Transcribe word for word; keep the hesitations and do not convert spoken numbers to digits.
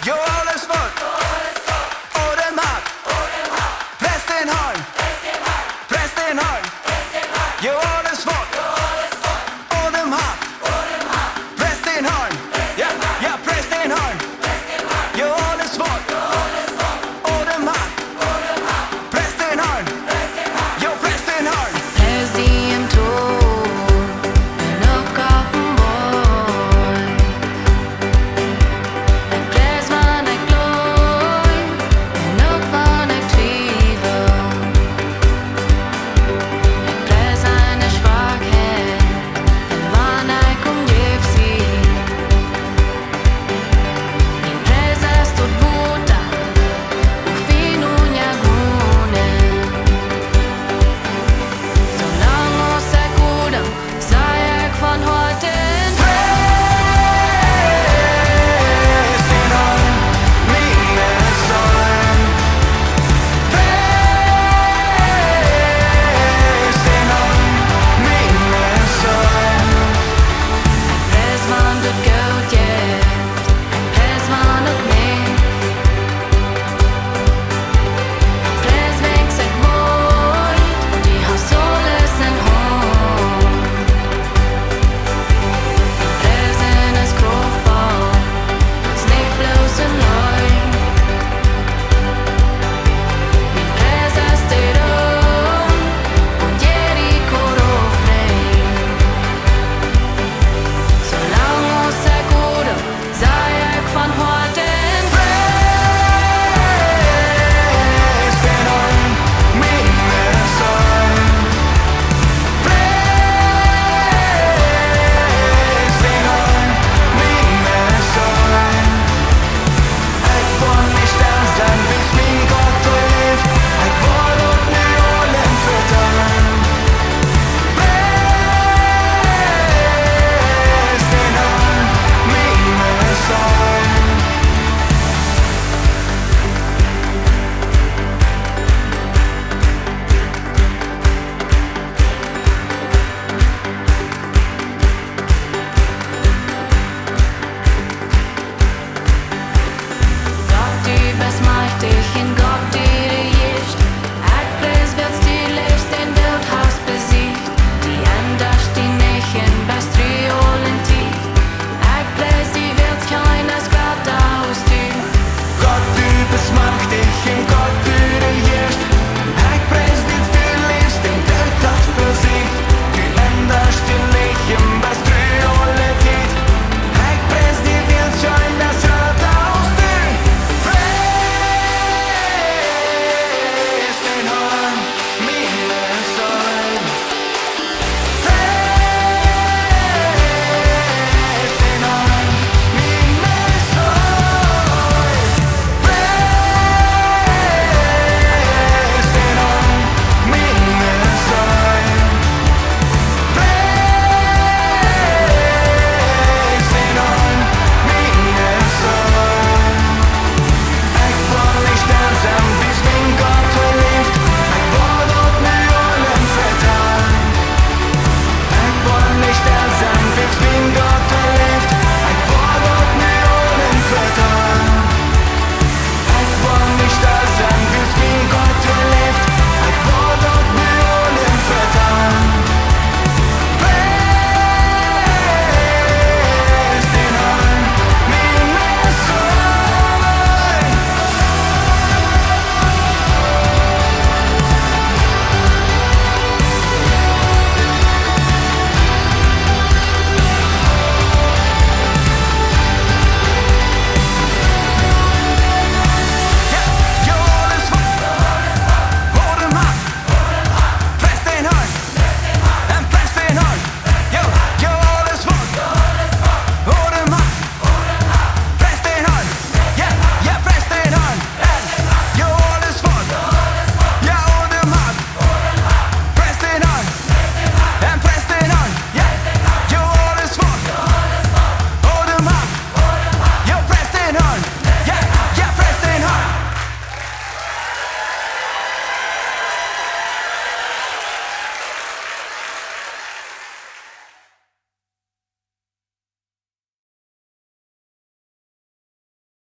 Jo, aules waut Odem haft, pries dän Harn. Pries dän Harn. Jo, aules waut Odem haft, pries dän Harn. Jo, jo, pries dän Harn. Jo, aules waut Odem haft, pries dän Harn. Jo, pries dän Harn. Pries dän Harn. En Opkoppelboy. Ekj pries wan ekj jleew, en uk wan ekj twiewel. Ekj pries en de Schwakheit, en wan ekj omjäft sie. Mien Pries es daut Wota, wua wie nu unja gonen. Soo lang aus ekj odem, saj ekj von Hoaten: Pries dän Harn, miene Seel. Pries dän Harn, miene Seel. Ekj pries wan daut goot jeit, ekj pries wan daut nich. Pries wäajens ekj weet, du hast aules en Haunt. Pries es krauftvoll, es nich bloos een Leet. Mien Pries es de Rock, waut Jeriko raufbrinjt. Soo lang aus ekj odem, saj ekj von Hoaten: Pries dän Harn, miene Seel. Pries dän Harn, miene Seel. Ekj woa nich stell sennen, wiels mien Gott leeft. Ekj woa daut nu aulem vetalen. Pries dän Harn, miene Seel. Gott, du best majchtich en